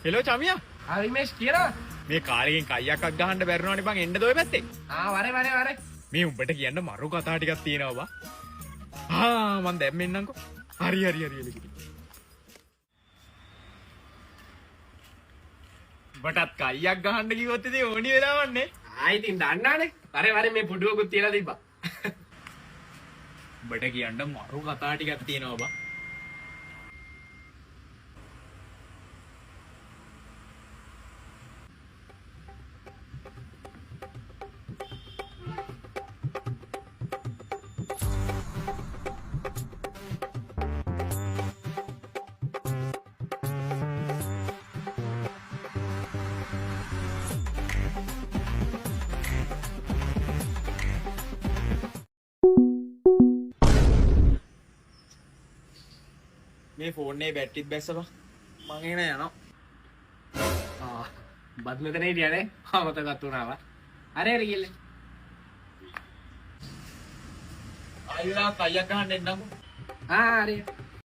Hello චමියා. ආ විමේෂ් කියලා. මේ කාලෙකින් කයියක්වත් ගහන්න බැරිුණානේ බං, එන්නද ඔය පැත්තේ? ආ වරේ වරේ වරේ. මේ උඹට කියන්න මරු කතා ටිකක් තියෙනවා බං. ආ මං දැන් එන්නම්කෝ. හරි හරි හරි එලකිරි. උඹටත් කයියක් ගහන්න කිව්වොත් ඉතින් ඕනි වෙලාවන්නේ. ආ ඉතින් දන්නානේ. වරේ වරේ මේ පුඩුවකුත් තියලා තිබ්බා. උඹට කියන්න මරු කතා ටිකක් තියෙනවා බං. මේ ෆෝන් එකේ බැටරිත් බැස්ස බං. මං එන යනවා. ආ බත් මෙතන හිටියානේ. ආ මතකත් වුණා බං. හරි හරි ගිහලා. ආයෙලා කයියක් ගහන්න එන්නම්කෝ. ආ හරි.